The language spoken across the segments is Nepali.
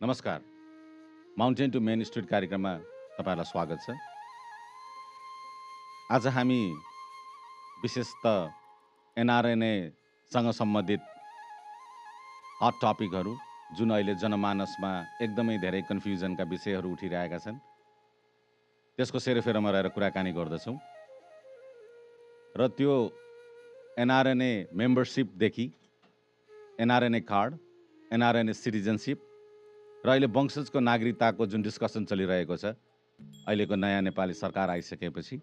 नमस्कार। माउन्टेन टु मेन स्ट्रिट कार्यक्रममा तपाईँलाई स्वागत छ। आज हामी विशेष त एनआरएनएसँग सम्बन्धित हट टपिकहरू जुन अहिले जनमानसमा एकदमै धेरै कन्फ्युजनका विषयहरू उठिरहेका छन् त्यसको सेरोफेरोमा रहेर कुराकानी गर्दछौँ र त्यो एनआरएनए मेम्बरसिपदेखि एनआरएनए कार्ड, एनआरएनए सिटिजनसिप र अहिले वंशजको नागरिकताको जुन डिस्कसन चलिरहेको छ अहिलेको नयाँ नेपाली सरकार आइसकेपछि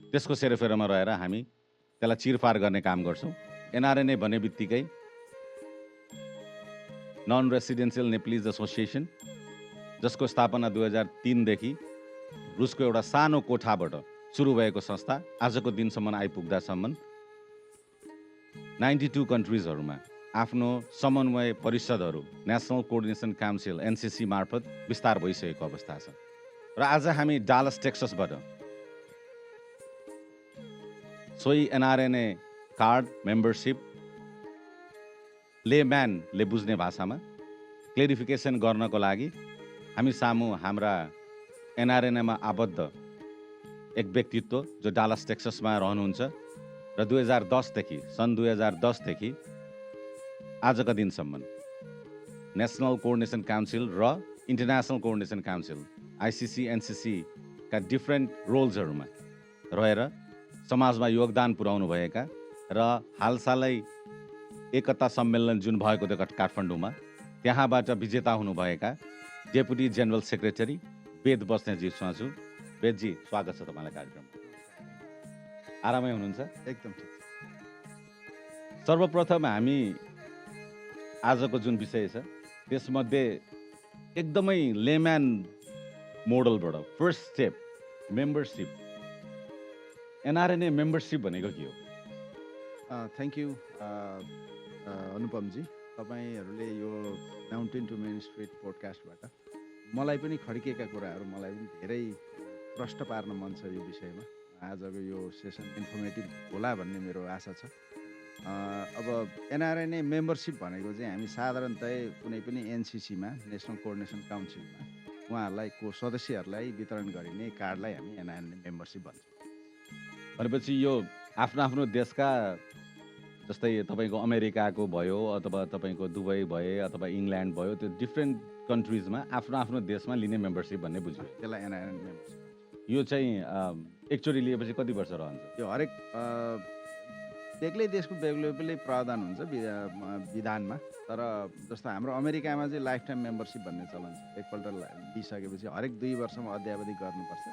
त्यसको सेरोफेरोमा रहेर हामी त्यसलाई चिरफार गर्ने काम गर्छौँ। एनआरएनए भन्ने बित्तिकै नन रेसिडेन्सियल नेप्लिज एसोसिएसन जसको स्थापना 2003देखि रुसको एउटा सानो कोठाबाट सुरु भएको संस्था आजको दिनसम्म आइपुग्दासम्म 92 कन्ट्रिजहरूमा आफ्नो समन्वय परिषदहरू नेसनल कोअर्डिनेसन काउन्सिल एनसिसी मार्फत विस्तार भइसकेको अवस्था छ र आज हामी डालस टेक्ससबाट सोही एनआरएनए कार्ड मेम्बरसिप लेम्यानले बुझ्ने भाषामा क्लेरिफिकेसन गर्नको लागि हामी सामु हाम्रा एनआरएनएमा आबद्ध एक व्यक्तित्व जो डालस टेक्ससमा रहनुहुन्छ र 2010देखि सन् 2010देखि आजका दिनसम्म नेसनल कोअर्डिनेसन काउन्सिल र international coordination council ICC NCC का डिफ्रेन्ट रोल्सहरूमा रहेर समाजमा योगदान पुर्याउनु भएका र हालसालै एकता सम्मेलन जुन भएको थियो काठमाडौँमा त्यहाँबाट विजेता हुनुभएका डेपुटी जेनरल सेक्रेटरी वेद बस्नेतजीसँग छु। वेदजी, स्वागत छ तपाईँलाई कार्यक्रममा। आरामै हुनुहुन्छ? एकदम ठिक। सर्वप्रथम हामी आजको जुन विषय छ त्यसमध्ये एकदमै लेम्यान मोडलबाट first step membership, NRNA membership भनेको के हो? थ्याङ्क यू अनुपमजी, तपाईँहरूले यो माउन्टेन टु मेन स्ट्रिट पोडकास्टबाट मलाई पनि खड्किएका कुराहरू मलाई पनि धेरै प्रश्न पार्न मन छ यो विषयमा। आजको यो सेसन इन्फर्मेटिभ होला भन्ने मेरो आशा छ। अब एनआरएनए मेम्बरसिप भनेको चाहिँ हामी साधारणतया कुनै पनि एनसिसीमा नेसनल कोअर्डिनेसन काउन्सिलमा उहाँहरूलाई सदस्यहरूलाई वितरण गरिने कार्डलाई हामी एनआरएनए मेम्बरसिप भन्छौँ। भनेपछि यो आफ्नो आफ्नो देशका जस्तै तपाईँको अमेरिकाको भयो अथवा तपाईँको दुबई भए अथवा इङ्ल्यान्ड भयो त्यो डिफ्रेन्ट कन्ट्रिजमा आफ्नो आफ्नो देशमा लिने मेम्बरसिप भन्ने बुझ्यो। त्यसलाई एनआरएनए मेम्बरसिप। यो चाहिँ एकचोटि लिएपछि कति वर्ष रहन्छ? यो हरेक बेग्लै देशको बेग्लै प्रावधान हुन्छ विधानमा, तर जस्तो हाम्रो अमेरिकामा चाहिँ लाइफ टाइम मेम्बरसिप भन्ने चलन छ। एकपल्ट लिइसकेपछि हरेक 2 वर्षमा अध्यावधि गर्नुपर्छ।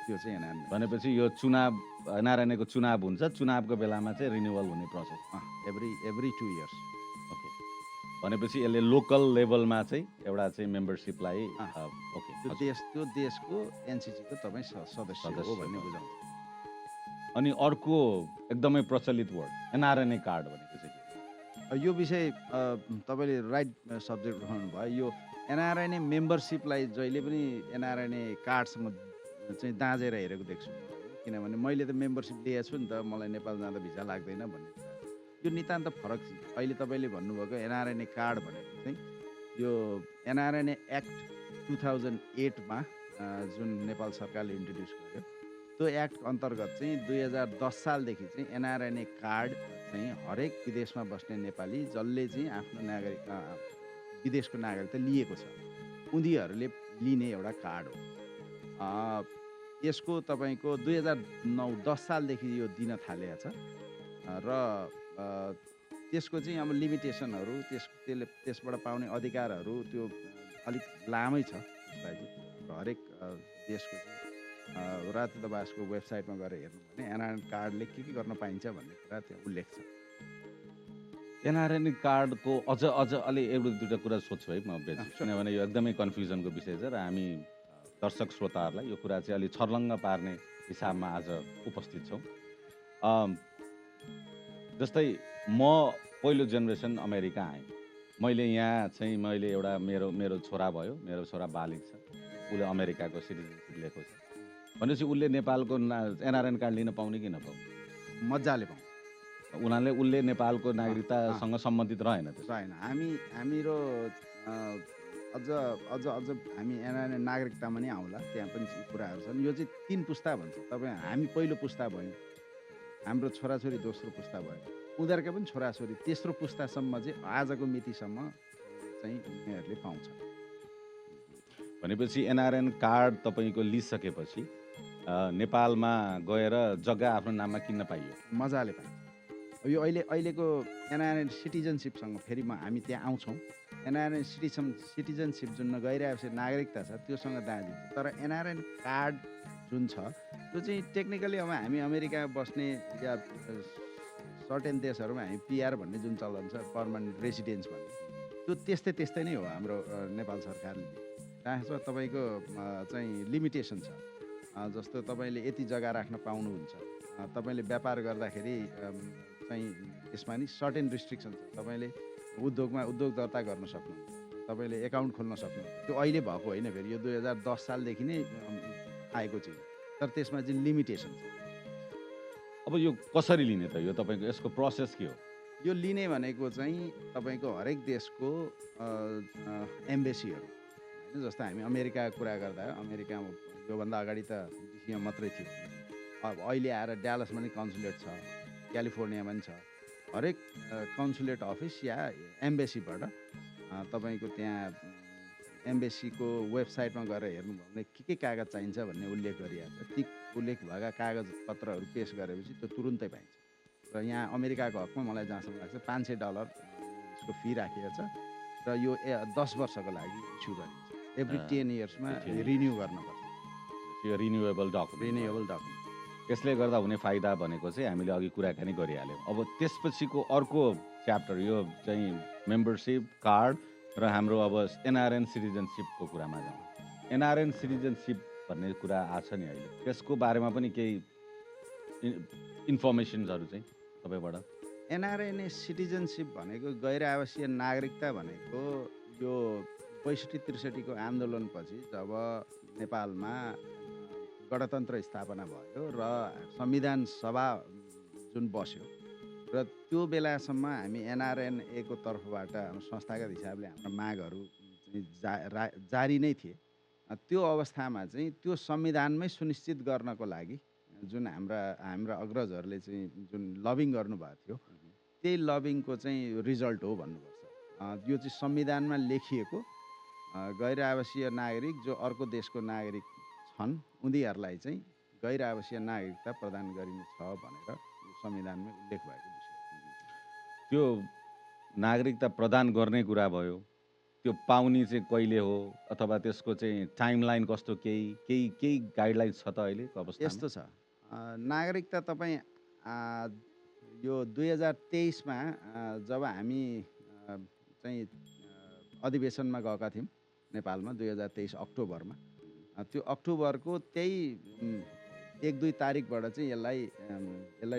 त्यो चाहिँ एनआरएनए भनेपछि यो चुनाव एनआरएनएको चुनाव हुन्छ, चुनावको बेलामा चाहिँ रिन्युअल हुने प्रोसेस एभ्री 2 इयर्स। ओके, भनेपछि यसले लोकल लेभलमा चाहिँ एउटा चाहिँ मेम्बरसिपलाई ओके त्यो देशको एनसिसीको तपाईँ सदस्य हो भन्ने बुझाउँछ। अनि अर्को एकदमै प्रचलित वर्ड एनआरएनए कार्ड भनेको चाहिँ यो विषय तपाईँले राइट सब्जेक्ट उठाउनु भयो। यो एनआरएनए मेम्बरसिपलाई जहिले पनि एनआरएनए कार्डसँग चाहिँ दाँजेर हेरेको देख्छु, किनभने मैले त मेम्बरसिप लिएको छु नि त, मलाई नेपाल जाँदा भिजा लाग्दैन भन्ने यो नितान्त फरक छ। अहिले तपाईँले भन्नुभएको एनआरएनए कार्ड भनेको चाहिँ यो एनआरएनए एक्ट 2008मा जुन नेपाल सरकारले इन्ट्रोड्युस गर्यो त्यो एक्ट अन्तर्गत चाहिँ 2010 सालदेखि चाहिँ एनआरएनए कार्ड चाहिँ हरेक विदेशमा बस्ने नेपाली जसले चाहिँ आफ्नो विदेशको नागरिकता लिएको छ उनीहरूले लिने एउटा कार्ड हो। यसको तपाईँको 2009-10 सालदेखि यो दिन थालेको छ र त्यसको चाहिँ अब लिमिटेसनहरू त्यसबाट पाउने अधिकारहरू त्यो अलिक लामै छ। त्यसलाई चाहिँ हरेक देशको राजदूतावासको वेबसाइटमा गएर हेर्नु भने एनआरएनए कार्डले के गर्न पाइन्छ भन्ने कुरा त्यहाँ उल्लेख छ। एनआरएनए कार्डको अझ अलि एउटा दुईवटा कुरा सोध्छु है म बेच, किनभने यो एकदमै कन्फ्युजनको विषय छ र हामी दर्शक श्रोताहरूलाई यो कुरा चाहिँ अलि छर्लङ्ग पार्ने हिसाबमा आज उपस्थित छौँ। जस्तै म पहिलो जेनेरेसन अमेरिका आएँ, मैले यहाँ चाहिँ एउटा मेरो छोरा भयो, मेरो छोरा बालिग छ, उसले अमेरिकाको सिटिजनसिप लिएको छ भनेपछि उसले नेपालको एनआरएन कार्ड लिन पाउने कि नपाउने? मजाले पाउँछ। उसले नेपालको नागरिकतासँग सम्बन्धित रहेन? रहेन। हाम्रो अझ अझ अझ हामी एनआरएन नागरिकतामा नै आउँला, त्यहाँ पनि कुराहरू छन्। यो चाहिँ 3 पुस्ता भन्छ। तपाईँ हामी पहिलो पुस्ता भयौँ, हाम्रो छोराछोरी दोस्रो पुस्ता भयो, उनीहरूका पनि छोराछोरी तेस्रो पुस्तासम्म चाहिँ आजको मितिसम्म चाहिँ उनीहरूले पाउँछ। भनेपछि एनआरएन कार्ड तपाईँको लिइसकेपछि नेपालमा गएर जग्गा आफ्नो नाममा किन्न पाइयो। मजाले पाइन्छ। यो अहिलेको एनआरएन सिटिजनसिपसँग फेरि हामी त्यहाँ आउँछौँ। एनआरएन सिटिजनसिप जुन गइरहेपछि नागरिकता छ त्योसँग दाँजिन्छ। तर एनआरएन कार्ड जुन छ त्यो चाहिँ टेक्निकली अब हामी अमेरिका बस्ने या सर्टेन देशहरूमा हामी पिआर भन्ने जुन चलन छ, पर्मानेन्ट रेसिडेन्स भन्ने, त्यो त्यस्तै नै हो। हाम्रो नेपाल सरकारले राखेको छ। तपाईँको चाहिँ लिमिटेसन छ। जस्तो तपाईँले यति जग्गा राख्न पाउनुहुन्छ। तपाईँले व्यापार गर्दाखेरि चाहिँ यसमा नि सर्टेन रिस्ट्रिक्सन छ। तपाईँले उद्योग दर्ता गर्न सक्नुहुन्छ, तपाईँले एकाउन्ट खोल्न सक्नुहुन्छ। त्यो अहिले भएको होइन, फेरि यो 2010 सालदेखि नै आएको चिज, तर त्यसमा चाहिँ लिमिटेसन छ। अब यो कसरी लिने त? यो तपाईँको यसको प्रोसेस के हो? यो लिने भनेको चाहिँ तपाईँको हरेक देशको एम्बेसीहरू, होइन, जस्तो हामी अमेरिकाको कुरा गर्दा अमेरिकामा योभन्दा अगाडि त डिसीमा मात्रै थियो। अब अहिले आएर ड्यालसमा नि कन्सुलेट छ, क्यालिफोर्नियामा पनि छ। हरेक कन्सुलेट अफिस या एम्बेसीबाट तपाईँको त्यहाँ एम्बेसीको वेबसाइटमा गएर हेर्नुभयो भने के कागज चाहिन्छ भन्ने उल्लेख गरिहाल्छ। ती उल्लेख भएका कागजपत्रहरू पेस गरेपछि त्यो तुरुन्तै पाइन्छ। र यहाँ अमेरिकाको हकमा मलाई जहाँसम्म लाग्छ $500 यसको फी राखिएको छ र यो 10 वर्षको लागि इस्यु गरिन्छ। एभ्री 10 इयर्समा रिन्यू गर्नुपर्छ। यो रिन्युएबल रिन्युएबल डकुमेन्ट। यसले गर्दा हुने फाइदा भनेको चाहिँ हामीले अघि कुराकानी गरिहाल्यौँ। अब त्यसपछिको अर्को च्याप्टर यो चाहिँ मेम्बरसिप कार्ड र हाम्रो अब एनआरएन सिटिजनसिपको कुरामा जाउँ। एनआरएन सिटिजनसिप भन्ने कुरा आछ नि अहिले, त्यसको बारेमा पनि केही इन्फर्मेसन्सहरू चाहिँ तपाईँबाट? एनआरएनए सिटिजनसिप भनेको गैर आवासीय नागरिकता भनेको यो ६२-६३ को आन्दोलनपछि जब नेपालमा गणतन्त्र स्थापना भयो र संविधान सभा जुन बस्यो र त्यो बेलासम्म हामी एनआरएनए को तर्फबाट संस्थागत हिसाबले हाम्रो मागहरू जारी नै थिए। त्यो अवस्थामा चाहिँ त्यो संविधानमै सुनिश्चित गर्नको लागि जुन हाम्रा अग्रजहरूले चाहिँ जुन लबिङ गर्नुभएको थियो, त्यही लबिङको चाहिँ रिजल्ट हो भन्नुपर्छ। यो चाहिँ संविधानमा लेखिएको गैर आवासीय नागरिक जो अर्को देशको नागरिक छन् उनीहरूलाई चाहिँ गैर आवासीय नागरिकता प्रदान गरिनेछ भनेर संविधानमै उल्लेख भएको विषय। त्यो नागरिकता प्रदान गर्ने कुरा भयो, त्यो पाउने चाहिँ कहिले हो अथवा त्यसको चाहिँ टाइमलाइन कस्तो, केही गाइडलाइन्स छ त अहिलेको अवस्थामा? यस्तो छ, नागरिकता तपाईँ यो 2023मा जब हामी चाहिँ अधिवेशनमा गएका थियौँ नेपालमा 2023 अक्टोबरमा, त्यो अक्टोबरको त्यही 1-2 तारिकबाट चाहिँ यसलाई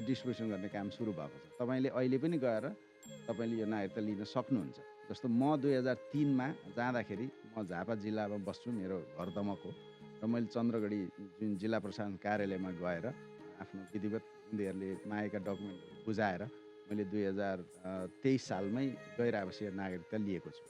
डिस्ट्रिब्युसन गर्ने काम सुरु भएको छ। तपाईँले अहिले पनि गएर तपाईँले यो नागरिकता लिन सक्नुहुन्छ। जस्तो म 2003मा जाँदाखेरि म झापा जिल्लामा बस्छु, मेरो घर दमक हो, र मैले चन्द्रगढी जुन जिल्ला प्रशासन कार्यालयमा गएर आफ्नो विधिवत उनीहरूले मागेका डकुमेन्टहरू बुझाएर मैले 2023 सालमै गैर आवासीय नागरिकता लिएको छु।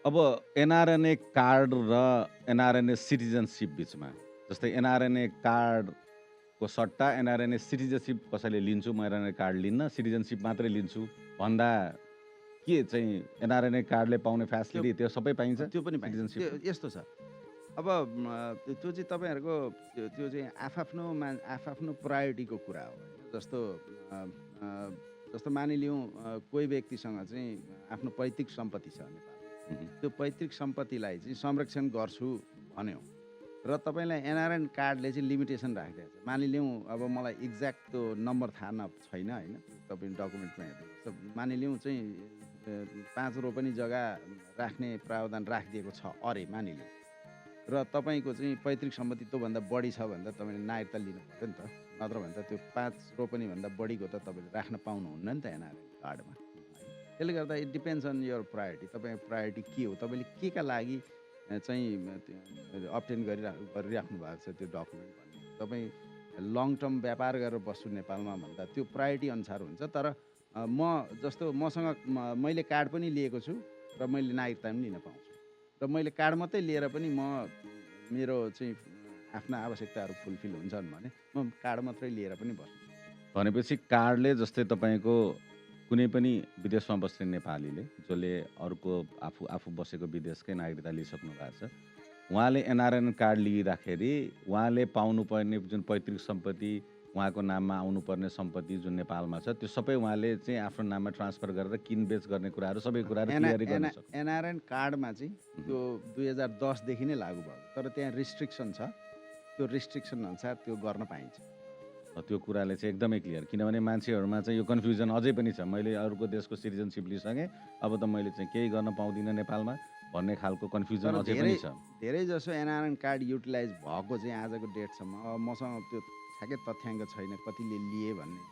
अब एनआरएनए कार्ड र एनआरएनए सिटिजनसिप बिचमा, जस्तै एनआरएनए कार्डको सट्टा एनआरएनए सिटिजनसिप कसैले लिन्छु, म एनआरएनए कार्ड लिन्न, सिटिजनसिप मात्रै लिन्छु भन्दा के चाहिँ एनआरएनए कार्डले पाउने फ्यासिलिटी त्यो सबै पाइन्छ? त्यो पनि पाइन्छ। यस्तो छ, अब त्यो चाहिँ तपाईँहरूको त्यो चाहिँ आफआफ्नो प्रायोरिटीको कुरा हो। जस्तो मानिलिउँ कोही व्यक्तिसँग चाहिँ आफ्नो पैतृक सम्पत्ति छ नेपाल, त्यो पैतृक सम्पत्तिलाई चाहिँ संरक्षण गर्छु भन्यो र तपाईँलाई एनआरएन कार्डले चाहिँ लिमिटेसन राखिदिएको छ। मानिलिउँ अब मलाई एक्ज्याक्ट त्यो नम्बर थाहा छैन, होइन, तपाईँ डकुमेन्टमा हेर्नु, मानिलिउँ चाहिँ 5 रोपनी जग्गा राख्ने प्रावधान राखिदिएको छ अरे मानिलिउँ, र तपाईँको चाहिँ पैतृक सम्पत्ति त्योभन्दा बढी छ भने त तपाईँले नागरिकता लिनु पऱ्यो नि त, नत्र भने त त्यो 5 रोपनीभन्दा बढीको त तपाईँले राख्न पाउनुहुन्न नि त एनआरएन कार्डमा। त्यसले गर्दा it depends on your priority. तपाईँको प्रायोरिटी के हो, तपाईँले के का लागि चाहिँ अब्टेन गरिराख्नु भएको छ त्यो डकुमेन्ट भन्ने। तपाईँ लङ टर्म व्यापार गरेर बस्छु नेपालमा भन्दा त्यो प्रायोरिटी अनुसार हुन्छ। तर मसँग मैले कार्ड पनि लिएको छु र मैले नागरिकता पनि लिन पाउँछु र मैले कार्ड मात्रै लिएर पनि मेरो चाहिँ आफ्ना आवश्यकताहरू फुलफिल हुन्छन् भने म कार्ड मात्रै लिएर पनि बस्छु। भनेपछि कार्डले जस्तै तपाईँको कुनै पनि विदेशमा बस्ने नेपालीले जसले अर्को आफू आफू बसेको विदेशकै नागरिकता लिइसक्नु भएको छ, उहाँले एनआरएन कार्ड लिइराखेरि उहाँले पाउनुपर्ने जुन पैतृक सम्पत्ति, उहाँको नाममा आउनुपर्ने सम्पत्ति जुन नेपालमा छ, त्यो सबै उहाँले चाहिँ आफ्नो नाममा ट्रान्सफर गरेर किनबेच गर्ने कुराहरू सबै कुराहरू क्लियरै गर्न सक्छ। एनआरएन कार्डमा चाहिँ त्यो 2010 देखि नै लागू भएको, तर त्यहाँ रिस्ट्रिक्सन छ। त्यो रिस्ट्रिक्सन अनुसार त्यो गर्न पाइन्छ। त्यो कुराले चाहिँ एकदमै क्लियर, किनभने मान्छेहरूमा चाहिँ यो कन्फ्युजन अझै पनि छ। मैले अर्को देशको सिटिजनसिप लिइसकेँ, अब त मैले चाहिँ केही गर्न पाउँदिनँ नेपालमा भन्ने खालको कन्फ्युजन तर अझै पनि छ। धेरै जसो एनआरएन कार्ड युटिलाइज भएको चाहिँ आजको डेटसम्म, अब मसँग त्यो ठ्याक्कै तथ्याङ्क छैन कतिले लिए भन्ने,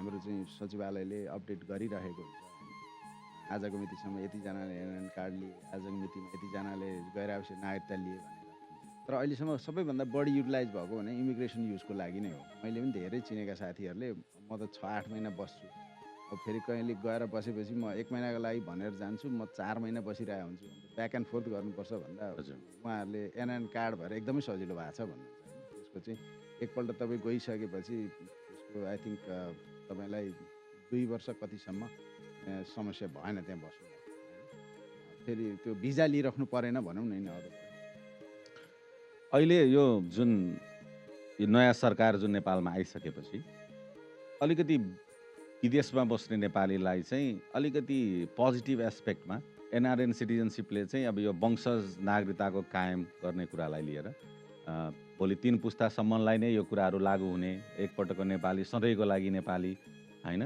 हाम्रो चाहिँ सचिवालयले अपडेट गरिरहेको हुन्छ। आजको मितिसम्म यतिजनाले एनआरएन कार्ड लिए, आजको मितिमा यतिजनाले गैर आवश्यक नागरिकता लिए भनेर। तर अहिलेसम्म सबैभन्दा बढी युटिलाइज भएको भने इमिग्रेसन युजको लागि नै हो। मैले पनि धेरै चिनेका साथीहरूले म त 6-8 महिना बस्छु, अब फेरि कहिले गएर बसेपछि म 1 महिनाको लागि भनेर जान्छु, म 4 महिना बसिरहेको हुन्छु, ब्याक एन्ड फोर्थ गर्नुपर्छ भन्दा हजुर। उहाँहरूले एनआरएन कार्ड भएर एकदमै सजिलो भएको छ भन्नुहुन्छ। त्यसको चाहिँ एकपल्ट तपाईँ गइसकेपछि त्यसको आई थिङ्क तपाईँलाई 2 वर्ष कतिसम्म समस्या भएन त्यहाँ बस्नु। फेरि त्यो भिजा लिइराख्नु परेन भनौँ न अरू। अहिले यो जुन यो नयाँ सरकार जुन नेपालमा आइसकेपछि अलिकति विदेशमा बस्ने नेपालीलाई चाहिँ अलिकति पोजिटिभ एस्पेक्टमा एनआरएन सिटिजनसिपले चाहिँ अब यो वंशज नागरिकताको कायम गर्ने कुरालाई लिएर भोलि 3 पुस्तासम्मलाई नै यो कुराहरू लागू हुने, एकपटकको नेपाली सधैँको लागि नेपाली होइन,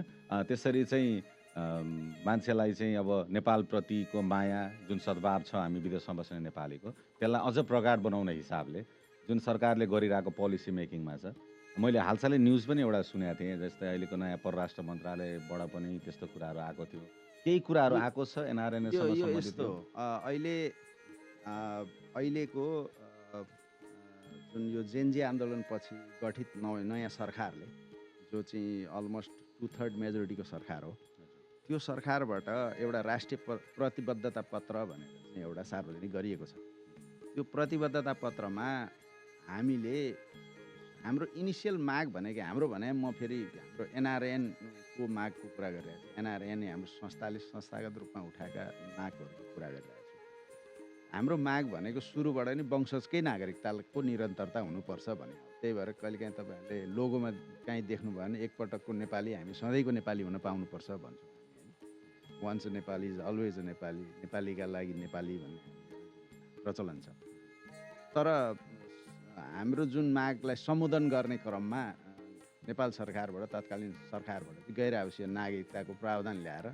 त्यसरी चाहिँ मान्छेलाई चाहिँ अब नेपालप्रतिको माया जुन सद्भाव छ हामी विदेशमा बस्ने नेपालीको, त्यसलाई अझ प्रगाढ बनाउने हिसाबले जुन सरकारले गरिरहेको पोलिसी मेकिङमा छ। मैले हालसालै न्युज पनि एउटा सुनेको थिएँ, जस्तै अहिलेको नयाँ परराष्ट्र मन्त्रालयबाट पनि त्यस्तो कुराहरू आएको थियो। केही कुराहरू आएको छ एनआरएनसँग यो सम्बन्धित? यस्तो अहिलेको जुन यो जेनजी आन्दोलनपछि गठित नयाँ सरकारले, जो चाहिँ अलमोस्ट 2/3 मेजोरिटीको सरकार हो, त्यो सरकारबाट एउटा राष्ट्रिय प्रतिबद्धता पत्र भनेर चाहिँ एउटा सार्वजनिक गरिएको छ। त्यो प्रतिबद्धता पत्रमा हामीले हाम्रो इनिसियल माग भनेको म फेरि हाम्रो एनआरएनको मागको कुरा गरिरहेको छु। एनआरएन हाम्रो संस्थाले संस्थागत रूपमा उठाएका मागहरूको कुरा गरिरहेको छु। हाम्रो माग भनेको सुरुबाट नै वंशजकै नागरिकताको निरन्तरता हुनुपर्छ भने हो। त्यही भएर कहिलेकाहीँ तपाईँहरूले लोगोमा काहीँ देख्नुभयो भने एकपटकको नेपाली, हामी सधैँको नेपाली हुन पाउनुपर्छ भन्छौँ। Once a Nepali is always a Nepali, नेपालीका लागि नेपाली भन्ने प्रचलन छ। तर हाम्रो जुन मागलाई सम्बोधन गर्ने क्रममा नेपाल सरकारबाट, तत्कालीन सरकारबाट चाहिँ गैर आवश्यक नागरिकताको प्रावधान ल्याएर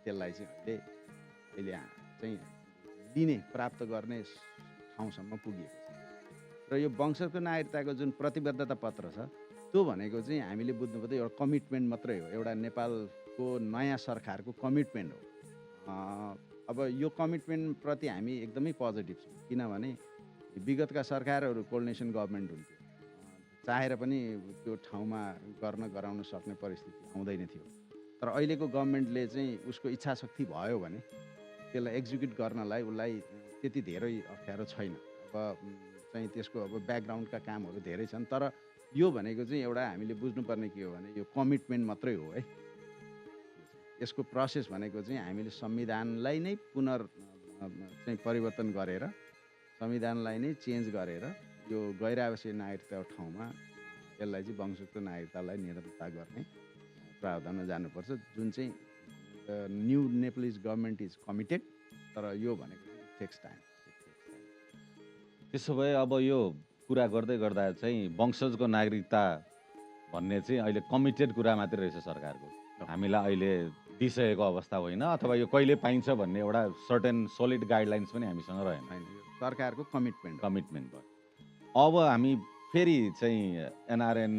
त्यसलाई चाहिँ अहिले चाहिँ दिने, प्राप्त गर्ने ठाउँसम्म पुगिएको छ। र यो वंशजको नागरिकताको जुन प्रतिबद्धता पत्र छ, त्यो भनेको चाहिँ हामीले बुझ्नुपर्छ एउटा कमिटमेन्ट मात्रै हो, एउटा नेपालको नयाँ सरकारको कमिटमेन्ट हो। अब यो कमिटमेन्टप्रति हामी एकदमै पोजिटिभ छौँ, किनभने विगतका सरकारहरू कोअर्डिनेसन गभर्मेन्ट हुन्थ्यो, चाहेर पनि त्यो ठाउँमा गराउन सक्ने परिस्थिति आउँदैन थियो। तर अहिलेको गभर्मेन्टले चाहिँ उसको इच्छा शक्ति भयो भने त्यसलाई एक्जिक्युट गर्नलाई उसलाई त्यति धेरै अप्ठ्यारो छैन। अब चाहिँ त्यसको अब ब्याकग्राउन्डका कामहरू धेरै छन्, तर यो भनेको चाहिँ एउटा हामीले बुझ्नुपर्ने के हो भने यो कमिटमेन्ट मात्रै हो है। यसको प्रोसेस भनेको चाहिँ हामीले संविधानलाई नै चाहिँ परिवर्तन गरेर, संविधानलाई नै चेन्ज गरेर यो गैर आवश्यक नागरिकताको ठाउँमा यसलाई चाहिँ वंशजको नागरिकतालाई निरन्तरता गर्ने प्रावधानमा जानुपर्छ, जुन चाहिँ new Nepalese government is committed. तर यो भनेको टेक्स टाइम। त्यसो भए अब यो कुरा गर्दै गर्दा चाहिँ वंशजको नागरिकता भन्ने चाहिँ अहिले कमिटेड कुरा मात्रै रहेछ सरकारको, हामीलाई अहिले दिइसकेको अवस्था होइन, अथवा यो कहिले पाइन्छ भन्ने एउटा सर्टेन सोलिड गाइडलाइन्स पनि हामीसँग रहेन। सरकारको कमिटमेन्ट भयो। अब हामी फेरि चाहिँ एनआरएन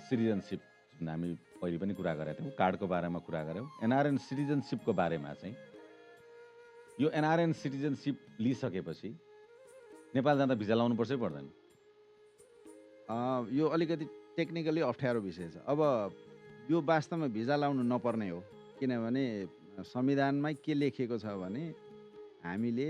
सिटिजनसिप जुन हामी पहिले पनि कुरा गरेका थियौँ, कार्डको बारेमा कुरा गऱ्यौँ, एनआरएन सिटिजनसिपको बारेमा चाहिँ यो एनआरएन सिटिजनसिप लिइसकेपछि नेपाल जाँदा भिजा लाउनुपर्छै पर्दैन? यो अलिकति टेक्निकली अप्ठ्यारो विषय छ। अब यो वास्तवमा भिजा लाउनु नपर्ने हो, किनभने संविधानमै के लेखिएको छ भने हामीले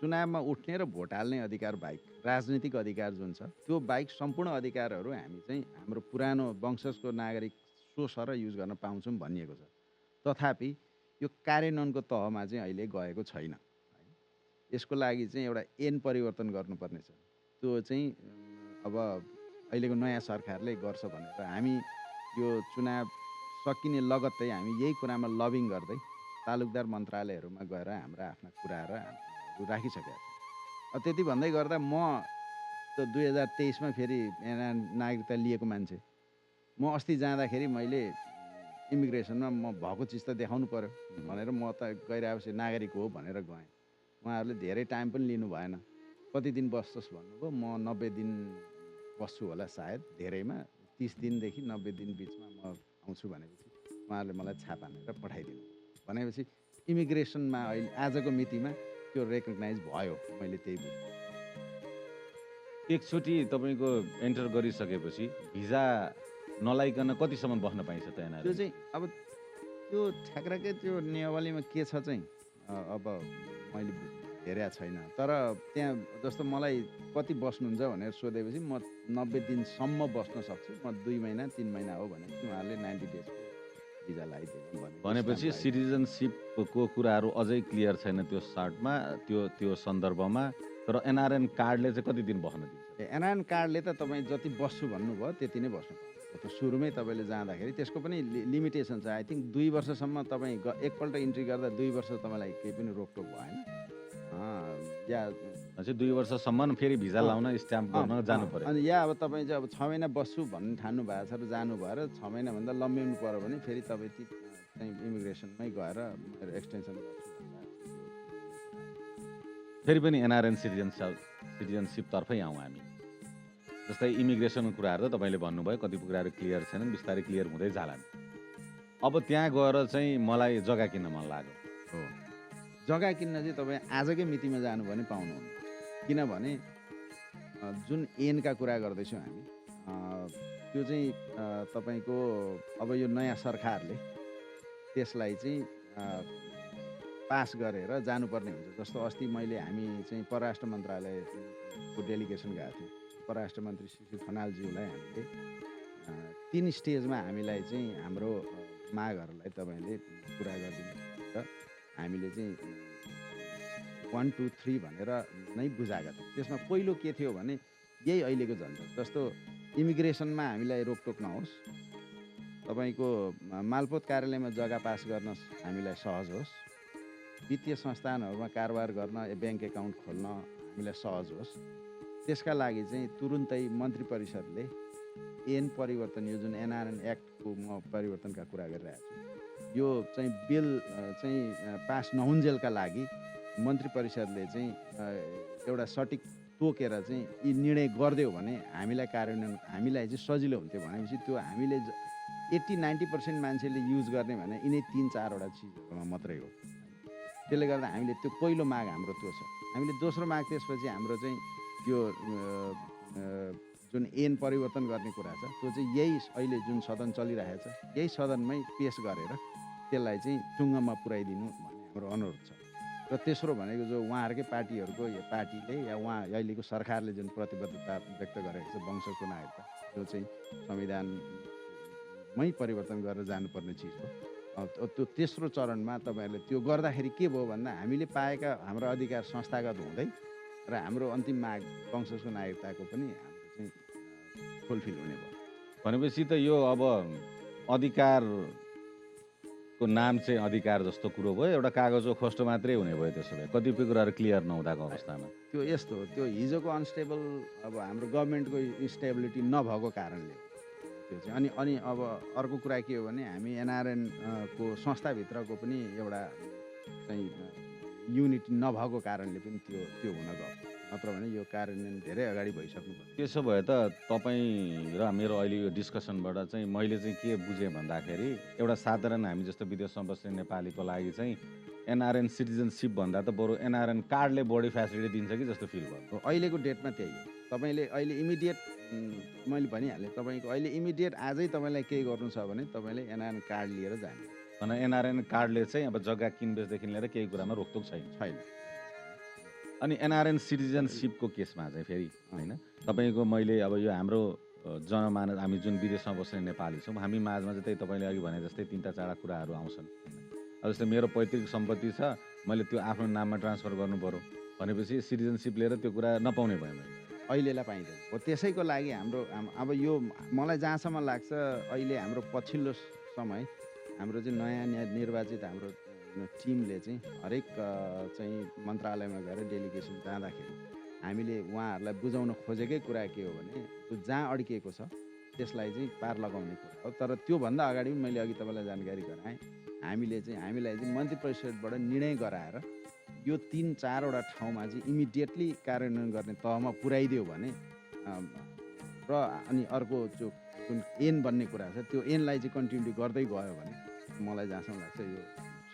चुनावमा उठ्ने र भोट हाल्ने अधिकार बाहेक राजनीतिक अधिकार जुन छ त्यो बाहेक सम्पूर्ण अधिकारहरू हामी चाहिँ हाम्रो पुरानो वंशजको नागरिक सो सर युज गर्न पाउँछौँ भनिएको छ। तथापि यो कार्यान्वयनको तहमा चाहिँ अहिले गएको छैन। यसको लागि चाहिँ एउटा ऐन परिवर्तन गर्नुपर्ने छ। त्यो चाहिँ अब अहिलेको नयाँ सरकारले गर्छ भनेर हामी यो चुनाव सकिने लगत्तै हामी यही कुरामा लबिङ गर्दै तालुकदार मन्त्रालयहरूमा गएर हाम्रा आफ्ना कुराहरू हामीहरू राखिसकेका छौँ। त्यति भन्दै गर्दा म त 2023मा फेरि नागरिकता लिएको मान्छे। म अस्ति जाँदाखेरि मैले इमिग्रेसनमा म भएको चिज त देखाउनु पर्यो भनेर म त गैर नागरिक हो भनेर गएँ। उहाँहरूले धेरै टाइम पनि लिनु भएन। कति दिन बस्छस् भन्नुभयो। म 90 दिन बस्छु होला सायद, धेरैमा 30 दिनदेखि 90 दिन बिचमा म आउँछु भनेपछि उहाँहरूले मलाई छापा हानेर पठाइदिनु। भनेपछि इमिग्रेसनमा अहिले आजको मितिमा त्यो रेकग्नाइज भयो। मैले त्यही बुझेँ। एकचोटि तपाईँको एन्टर गरिसकेपछि भिजा नलाइकन कतिसम्म बस्न पाइन्छ त त्यो एनआरएन? चाहिँ अब त्यो ठ्याक्राकै त्यो नियमावलीमा के छ चाहिँ अब मैले हेरेको छैन। तर त्यहाँ जस्तो मलाई कति बस्नुहुन्छ भनेर सोधेपछि म 90 दिनसम्म बस्न सक्छु। म 2 महिना 3 महिना हो भने उहाँहरूले 90 डेजको भिजा लगाइदिनु भनेपछि सिटिजनसिपको कुराहरू अझै क्लियर छैन त्यो सार्टमा, त्यो सन्दर्भमा। तर एनआरएन कार्डले चाहिँ कति दिन बस्न दिन्छ? एनआरएन कार्डले त तपाईँ जति बस्छु भन्नुभयो त्यति नै बस्नु पर्छ। त्यो सुरुमै तपाईँले जाँदाखेरि त्यसको पनि लिमिटेसन छ। आई थिङ्क 2 वर्षसम्म तपाईँ एकपल्ट इन्ट्री गर्दा 2 वर्ष तपाईँलाई केही पनि रोकटोक भएन। या भनेपछि 2 वर्षसम्म फेरि भिजा लाउन स्ट्याम्प गर्न जानु पर्यो। अनि या अब तपाईँ चाहिँ अब 6 महिना बस्छु भन्ने ठान्नु भएको छ र जानु भएर 6 महिनाभन्दा लम्ब्याउनु पऱ्यो भने फेरि तपाईँ चाहिँ इमिग्रेसनमै गएर मेरो एक्सटेन्सन गर्छु भन्दा फेरि पनि एनआरएन सिटिजनसिपतर्फै आउँ हामी। जस्तै इमिग्रेसनको कुराहरू त तपाईँले भन्नुभयो, कतिपय कुराहरू क्लियर छैनन्, बिस्तारै क्लियर हुँदै जालान्। अब त्यहाँ गएर चाहिँ मलाई जग्गा किन्न मन लाग्यो। हो, जग्गा किन्न चाहिँ तपाईँ आजकै मितिमा जानु भने पाउनुहुन्न। किनभने जुन ऐनका कुरा गर्दैछौँ हामी, त्यो चाहिँ तपाईँको अब यो नयाँ सरकारले त्यसलाई चाहिँ पास गरेर जानुपर्ने हुन्छ। जस्तो अस्ति हामी चाहिँ परराष्ट्र मन्त्रालयको डेलिगेसन गएको थियौँ। परराष्ट्र मन्त्री श्री खनालज्यूलाई हामीले 3 स्टेजमा हामीलाई चाहिँ हाम्रो मागहरूलाई तपाईँले पुरा गरिदिनु र हामीले चाहिँ 1 2 3 भनेर नै बुझाएका थियौँ। त्यसमा पहिलो के थियो भने यही अहिलेको झन्झट। जस्तो इमिग्रेसनमा हामीलाई रोकटोक नहोस्, तपाईँको मालपोत कार्यालयमा जग्गा पास गर्न हामीलाई सहज होस्, वित्तीय संस्थानहरूमा कारोबार गर्न ब्याङ्क एकाउन्ट खोल्न हामीलाई सहज होस्। त्यसका लागि चाहिँ तुरुन्तै मन्त्री परिषदले ऐन परिवर्तन, यो जुन एनआरएन एक्टको म परिवर्तनका कुरा गरिरहेको छु, यो चाहिँ बिल चाहिँ पास नहुन्जेलका लागि मन्त्री परिषदले चाहिँ एउटा सटिक तोकेर चाहिँ यी निर्णय गरिदियो भने हामीलाई कार्यान्वयन हामीलाई चाहिँ सजिलो हुन्थ्यो। भनेपछि त्यो हामीले 80-90% मान्छेले युज गर्ने भने यिनै 3-4वटा चिजहरूमा मात्रै हो। त्यसले गर्दा हामीले त्यो पहिलो माग हाम्रो त्यो छ। हामीले दोस्रो माग त्यसपछि हाम्रो चाहिँ यो जुन ऐन परिवर्तन गर्ने कुरा छ त्यो चाहिँ यही अहिले जुन सदन चलिरहेको छ यही सदनमै पेस गरेर त्यसलाई चाहिँ टुङ्गोमा पुर्याइदिनु भन्ने हाम्रो अनुरोध छ। र तेस्रो भनेको जो उहाँहरूकै पार्टीहरूको पार्टीले या उहाँ अहिलेको सरकारले जुन प्रतिबद्धता व्यक्त गरेको छ वंशजको नागरिकता, त्यो चाहिँ संविधानमै परिवर्तन गरेर जानुपर्ने चिज हो। त्यो तेस्रो चरणमा तपाईँहरूले त्यो गर्दाखेरि के भयो भन्दा हामीले पाएका हाम्रो अधिकार संस्थागत हुँदै र हाम्रो अन्तिम माग वंशजको नागरिकताको पनि हाम्रो चाहिँ फुलफिल हुने भयो। भनेपछि त यो अब अधिकारको नाम चाहिँ अधिकार जस्तो कुरो भयो, एउटा कागजको खोस्टो मात्रै हुने भयो। त्यसो भए कतिपय कुराहरू क्लियर नहुँदाको अवस्थामा त्यो यस्तो हो, त्यो हिजोको अनस्टेबल अब हाम्रो गभर्मेन्टको स्टेबिलिटी नभएको कारणले हो त्यो चाहिँ। अनि अब अर्को कुरा के हो भने हामी एनआरएन को संस्थाभित्रको पनि एउटा चाहिँ युनिटी नभएको कारणले पनि त्यो हुन गयो। नत्र भने यो कार्यान्वयन धेरै अगाडि भइसक्नु पर्छ। त्यसो भए त तपाईँ र मेरो अहिले यो डिस्कसनबाट चाहिँ मैले चाहिँ के बुझेँ भन्दाखेरि, एउटा साधारण हामी जस्तो विदेशमा बस्ने नेपालीको लागि चाहिँ एनआरएन सिटिजनसिप भन्दा त बरु एनआरएन कार्डले बढी फेसिलिटी दिन्छ कि जस्तो फिल भयो। अहिलेको डेटमा त्यही हो। तपाईँले अहिले इमिडिएट मैले भनिहालेँ, तपाईँको अहिले इमिडिएट आजै तपाईँलाई केही गर्नु छ भने तपाईँले एनआरएन कार्ड लिएर जाने। भने एनआरएन कार्डले चाहिँ अब जग्गा किनबेचदेखि लिएर केही कुरामा रोकटोक छैन। छैन। अनि एनआरएन सिटिजनसिपको केसमा चाहिँ फेरि होइन तपाईँको मैले अब यो हाम्रो जनमानस हामी जुन विदेशमा बस्ने नेपाली छौँ हामी माझमा चाहिँ त्यही तपाईँले अघि भने जस्तै 3-4 कुराहरू आउँछन् होइन। अब जस्तै मेरो पैतृक सम्पत्ति छ मैले त्यो आफ्नो नाममा ट्रान्सफर गर्नु पऱ्यो भनेपछि सिटिजनसिप लिएर त्यो कुरा नपाउने भयो मैले। अहिलेलाई पाइँदैन हो। त्यसैको लागि हाम्रो अब यो मलाई जहाँसम्म लाग्छ अहिले हाम्रो पछिल्लो समय हाम्रो चाहिँ नयाँ निर्वाचित हाम्रो टिमले चाहिँ हरेक चाहिँ मन्त्रालयमा गएर डेलिगेसन जाँदाखेरि हामीले उहाँहरूलाई बुझाउन खोजेकै कुरा के हो भने त्यो जहाँ अड्किएको छ त्यसलाई चाहिँ पार लगाउने कुरा हो। तर त्योभन्दा अगाडि पनि मैले अघि तपाईँलाई जानकारी गराएँ हामीलाई चाहिँ मन्त्री परिषदबाट निर्णय गराएर यो 3-4वटा ठाउँमा चाहिँ इमिडिएटली कार्यान्वयन गर्ने तहमा पुर्याइदियो भने र अनि अर्को त्यो जुन एन बन्ने कुरा छ त्यो एनलाई चाहिँ कन्टिन्यू गर्दै गयो भने मलाई जहाँसम्म लाग्छ यो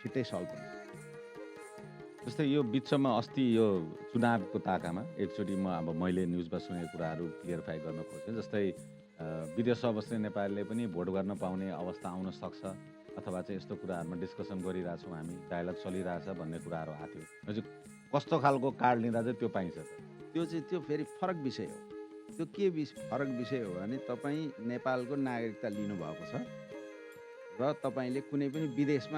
छिट्टै सल्भ हुन्छ। जस्तै यो बिचमा अस्ति यो चुनावको ताकामा एकचोटि अब मैले न्युजमा सुनेको कुराहरू क्लियरफाई गर्न खोजेँ। जस्तै विदेशमा बस्ने नेपालीले पनि भोट गर्न पाउने अवस्था आउन सक्छ अथवा चाहिँ यस्तो कुराहरूमा डिस्कसन गरिरहेछौँ हामी डायलग चलिरहेछ भन्ने कुराहरू आएको थियो। हजुर कस्तो खालको कार्ड लिँदा चाहिँ त्यो पाइन्छ त? त्यो फेरि फरक विषय हो। त्यो के फरक विषय हो भने तपाईँ नेपालको नागरिकता लिनुभएको छ र तपाईँले कुनै पनि विदेशको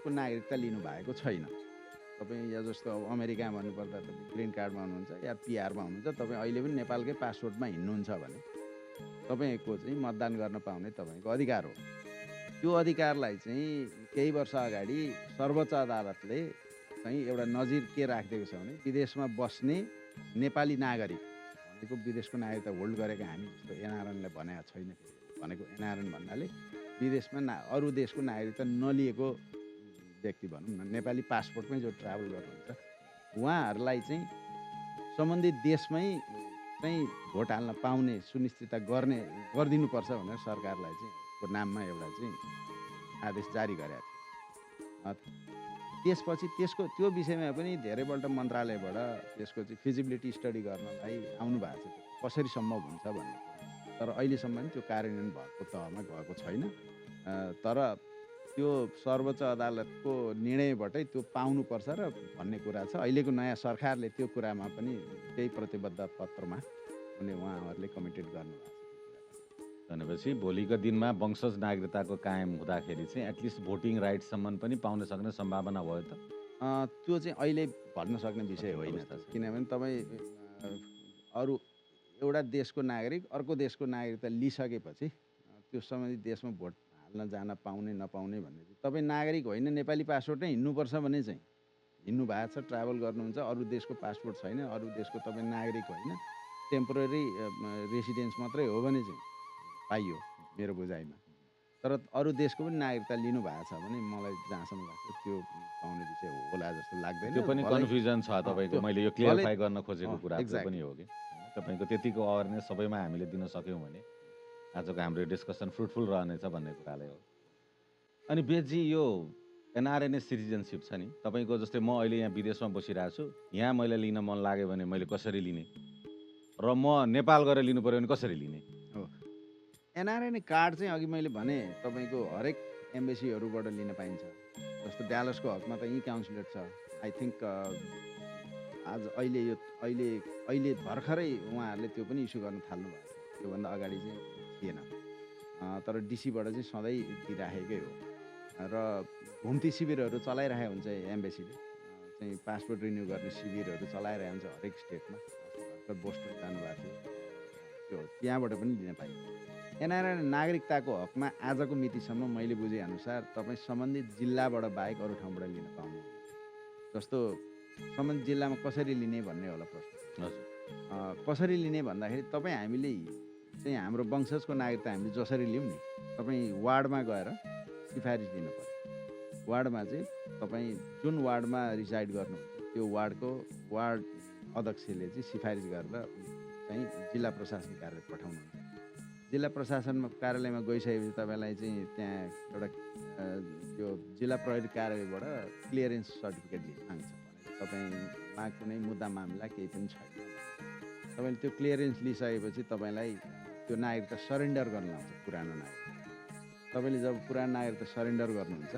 नागरिकता लिनुभएको छैन। तपाईँ या जस्तो अब अमेरिकामा भन्नुपर्दा तपाईँ ग्रिन कार्डमा हुनुहुन्छ या पिआरमा हुनुहुन्छ तपाईँ अहिले पनि नेपालकै पासपोर्टमा हिँड्नुहुन्छ भने तपाईँको चाहिँ मतदान गर्न पाउने तपाईँको अधिकार हो। त्यो अधिकारलाई चाहिँ केही वर्ष अगाडि सर्वोच्च अदालतले चाहिँ एउटा नजिर के राखिदिएको छ भने विदेशमा बस्ने नेपाली नागरिक भनेको विदेशको नागरिकता होल्ड गरेका हामी जस्तो एनआरएनलाई भनेको छैन। भनेको एनआरएन भन्नाले विदेशमा अरू देशको नागरिकता नलिएको व्यक्ति भनौँ न नेपाली पासपोर्टमै जो ट्राभल गर्नुहुन्छ उहाँहरूलाई चाहिँ सम्बन्धित देशमै चाहिँ भोट हाल्न पाउने सुनिश्चितता गरिदिनुपर्छ भनेर सरकारलाई चाहिँ को नाममा एउटा चाहिँ आदेश जारी गरेको थियो। त्यसपछि त्यो विषयमा पनि धेरैपल्ट मन्त्रालयबाट त्यसको चाहिँ फिजिबिलिटी स्टडी गर्नलाई आउनु भएको छ कसरी सम्भव हुन्छ भन्ने। तर अहिलेसम्म पनि त्यो कार्यान्वयन भएको तहमा गएको छैन। तर त्यो सर्वोच्च अदालतको निर्णयबाटै त्यो पाउनुपर्छ र भन्ने कुरा छ। अहिलेको नयाँ सरकारले त्यो कुरामा पनि केही प्रतिबद्ध पत्रमा उहाँहरूले कमिटेड गर्नुभएको छ। भनेपछि भोलिको दिनमा वंशज नागरिकताको कायम हुँदाखेरि चाहिँ एटलिस्ट भोटिङ राइटसम्म पनि पाउन सक्ने सम्भावना भयो त? त्यो चाहिँ अहिले भन्न सक्ने विषय होइन। किनभने तपाईँ अरू एउटा देशको नागरिक अर्को देशको नागरिकता लिइसकेपछि त्यो सम्बन्धित देशमा भोट हाल्न जान पाउने नपाउने भन्ने चाहिँ तपाईँ नागरिक होइन नेपाली पासपोर्टै हिँड्नुपर्छ भने चाहिँ हिँड्नु भएको छ ट्राभल गर्नुहुन्छ अरू देशको पासपोर्ट छैन अरू देशको तपाईँ नागरिक होइन टेम्पोररी रेसिडेन्स मात्रै हो भने चाहिँ पाइयो मेरो बुझाइमा। तर अरू देशको पनि नागरिकता लिनु भएको छ भने मलाई जहाँसम्म लाग्छ त्यो पाउने विषय होला जस्तो लाग्दैन। त्यो पनि कन्फ्युजन छ तपाईँको। मैले यो क्लियरफाई गर्न खोजेको कुरा त्यो पनि हो कि तपाईँको त्यतिको अवेरनेस सबैमा हामीले दिन सक्यौँ भने आजको हाम्रो डिस्कसन फ्रुटफुल रहनेछ भन्ने कुराले हो। अनि बेजी यो एनआरएनए सिटिजनसिप छ नि तपाईँको जस्तै म अहिले यहाँ विदेशमा बसिरहेको छु यहाँ मैले लिन मन लाग्यो भने मैले कसरी लिने र म नेपाल गएर लिनु पऱ्यो भने कसरी लिने? हो एनआरएनए कार्ड चाहिँ अघि मैले भने तपाईँको हरेक एम्बेसीहरूबाट लिन पाइन्छ। जस्तो ड्यालसको हकमा त यहीँ काउन्सिलेट छ। आई थिङ्क आज अहिले भर्खरै उहाँहरूले त्यो पनि इस्यु गर्न थाल्नु भएको छ। त्योभन्दा अगाडि चाहिँ थिएन। तर डिसीबाट चाहिँ सधैँ दिइराखेकै हो र घुम्ती शिविरहरू चलाइरहेको हुन्छ एम्बेसीले चाहिँ पासपोर्ट रिन्यू गर्ने शिविरहरू चलाइरहेको हुन्छ हरेक स्टेटमा। बोस्टन जानुभएको थियो त्यो त्यहाँबाट पनि लिन पाइन्छ। एनआरएन नागरिकताको हकमा आजको मितिसम्म मैले बुझेअनुसार तपाईँ सम्बन्धित जिल्लाबाट बाहेक अरू ठाउँबाट लिन पाउनु। जस्तो सम्बन्धित जिल्लामा कसरी लिने भन्ने होला प्रश्न। हजुर कसरी लिने भन्दाखेरि तपाईँ हामीले चाहिँ हाम्रो वंशजको नागरिकता हामीले जसरी लिउँ नि तपाईँ वार्डमा गएर सिफारिस दिनु पर्यो। वार्डमा चाहिँ तपाईँ जुन वार्डमा रिसाइड गर्नुहुन्छ त्यो वार्ड अध्यक्षले चाहिँ सिफारिस गरेर चाहिँ जिल्ला प्रशासन कार्यालय पठाउनुहुन्छ। जिल्ला प्रशासन कार्यालयमा गइसकेपछि तपाईँलाई चाहिँ त्यहाँ एउटा त्यो जिल्ला प्रहरी कार्यालयबाट क्लियरेन्स सर्टिफिकेट माग्छ। तपाईँमा कुनै मुद्दा मामला केही पनि छैन। तपाईँले त्यो क्लियरेन्स लिइसकेपछि तपाईँलाई त्यो नागरिकता सरेन्डर गर्न लाउँछ पुरानो नागरिकता। तपाईँले जब पुरानो नागरिकता सरेन्डर गर्नुहुन्छ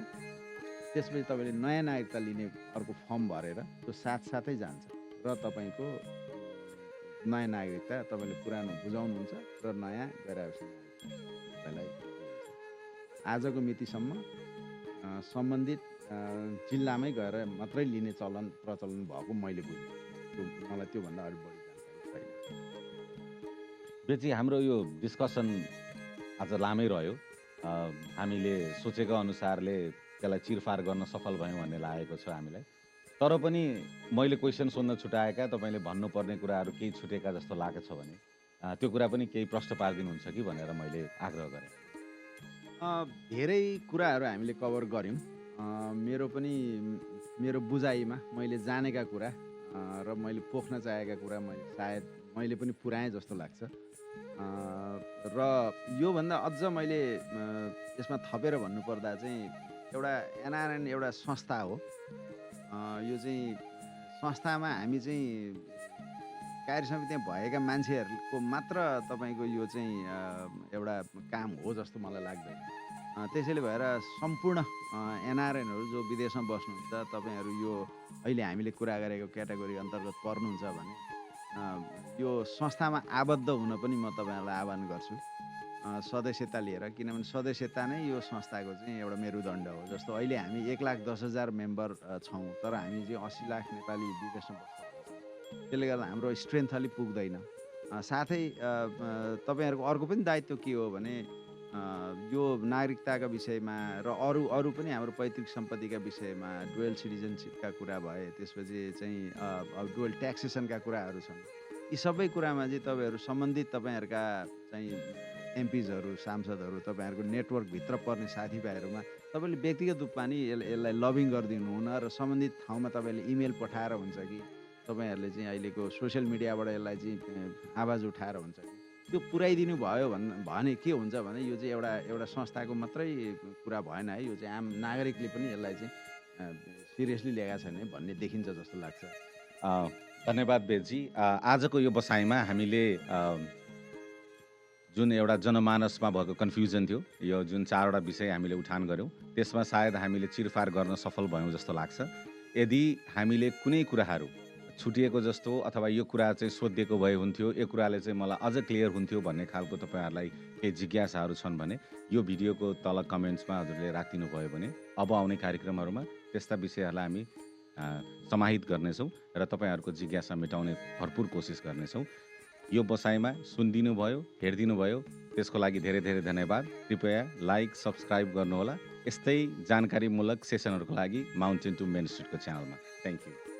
त्यसपछि तपाईँले नयाँ नागरिकता लिने अर्को फर्म भरेर त्यो साथसाथै जान्छ र तपाईँको नयाँ नागरिकता तपाईँले पुरानो बुझाउनुहुन्छ र नयाँ गएर तपाईँलाई आजको मितिसम्म सम्बन्धित जिल्लामै गएर मात्रै लिने प्रचलन भएको मैले बुझेँ। मलाई त्योभन्दा अलिक बढी जानकारी छैन। बेची हाम्रो यो डिस्कसन आज लामै रह्यो। हामीले सोचेको अनुसारले त्यसलाई चिरफार गर्न सफल भयौँ भन्ने लागेको छ हामीलाई। तर पनि मैले क्वेसन सोध्न छुटाएका तपाईँले भन्नुपर्ने कुराहरू केही छुटेका जस्तो लागेको छ भने त्यो कुरा पनि केही प्रश्न पारिदिनुहुन्छ कि भनेर मैले आग्रह गरेँ। धेरै कुराहरू हामीले कभर गऱ्यौँ। मेरो बुझाइमा मैले जानेका कुरा र मैले पोख्न चाहेका कुरा मैले पनि पुऱ्याएँ जस्तो लाग्छ। र योभन्दा अझ मैले यसमा थपेर भन्नुपर्दा चाहिँ एउटा एनआरएन एउटा संस्था हो। यो चाहिँ संस्थामा हामी चाहिँ कार्य समितिमा भएका मान्छेहरूको मात्र तपाईँको यो चाहिँ एउटा काम हो जस्तो मलाई लाग्दैन। त्यसैले भएर सम्पूर्ण एनआरएनहरू जो विदेशमा बस्नुहुन्छ तपाईँहरू यो अहिले हामीले कुरा गरेको क्याटेगोरी अन्तर्गत पर्नुहुन्छ भने यो संस्थामा आबद्ध हुन पनि म तपाईँहरूलाई आह्वान गर्छु सदस्यता लिएर। किनभने सदस्यता नै यो संस्थाको चाहिँ एउटा मेरुदण्ड हो। जस्तो अहिले हामी 1,10,000 मेम्बर छौँ, तर हामी चाहिँ 80 लाख नेपाली विदेशमा बस्छौँ। त्यसले गर्दा हाम्रो स्ट्रेन्थ अलिक पुग्दैन। साथै तपाईँहरूको अर्को पनि दायित्व के हो भने यो नागरिकताका विषयमा र अरू पनि हाम्रो पैतृक सम्पत्तिका विषयमा डुअल सिटिजनसिपका कुरा भए, त्यसपछि चाहिँ डुअल ट्याक्सेसनका कुराहरू छन्। यी सबै कुरामा चाहिँ तपाईँहरू सम्बन्धित तपाईँहरूका चाहिँ एमपिजहरू, सांसदहरू, तपाईँहरूको नेटवर्कभित्र पर्ने साथीभाइहरूमा तपाईँले व्यक्तिगत रूपमा नि यसलाई लबिङ गरिदिनु हुन र सम्बन्धित ठाउँमा तपाईँले इमेल पठाएर हुन्छ कि तपाईँहरूले चाहिँ अहिलेको सोसियल मिडियाबाट यसलाई चाहिँ आवाज उठाएर हुन्छ कि त्यो पुऱ्याइदिनु भयो भने के हुन्छ भने यो चाहिँ एउटा संस्थाको मात्रै कुरा भएन है। यो चाहिँ आम नागरिकले पनि यसलाई चाहिँ सिरियसली लिएका छैन भन्ने देखिन्छ जस्तो लाग्छ। धन्यवाद बेजी। आजको यो बसाइमा हामीले जुन एउटा जनमानसमा भएको कन्फ्युजन थियो, यो जुन 4वटा विषय हामीले उठान गऱ्यौँ त्यसमा सायद हामीले चिरफार गर्न सफल भयौँ जस्तो लाग्छ। यदि हामीले कुनै कुराहरू छुटिएको जस्तो अथवा यो कुरा चाहिँ सोधिएको भए हुन्थ्यो, यो कुराले चाहिँ मलाई अझ क्लियर हुन्थ्यो भन्ने खालको तपाईँहरूलाई केही जिज्ञासाहरू छन् भने यो भिडियोको तल कमेन्ट्समा हजुरले राखिदिनु भयो भने अब आउने कार्यक्रमहरूमा त्यस्ता विषयहरूलाई हामी समाहित गर्नेछौँ र तपाईँहरूको जिज्ञासा मेटाउने भरपुर कोसिस गर्नेछौँ। यो बसाइमा सुनिदिनु भयो, हेरिदिनु भयो, त्यसको लागि धेरै धेरै धन्यवाद। कृपया लाइक, सब्सक्राइब गर्नुहोला यस्तै जानकारीमूलक सेसनहरूको लागि माउन्टेन टु मेन स्ट्रिटको च्यानलमा। Thank you.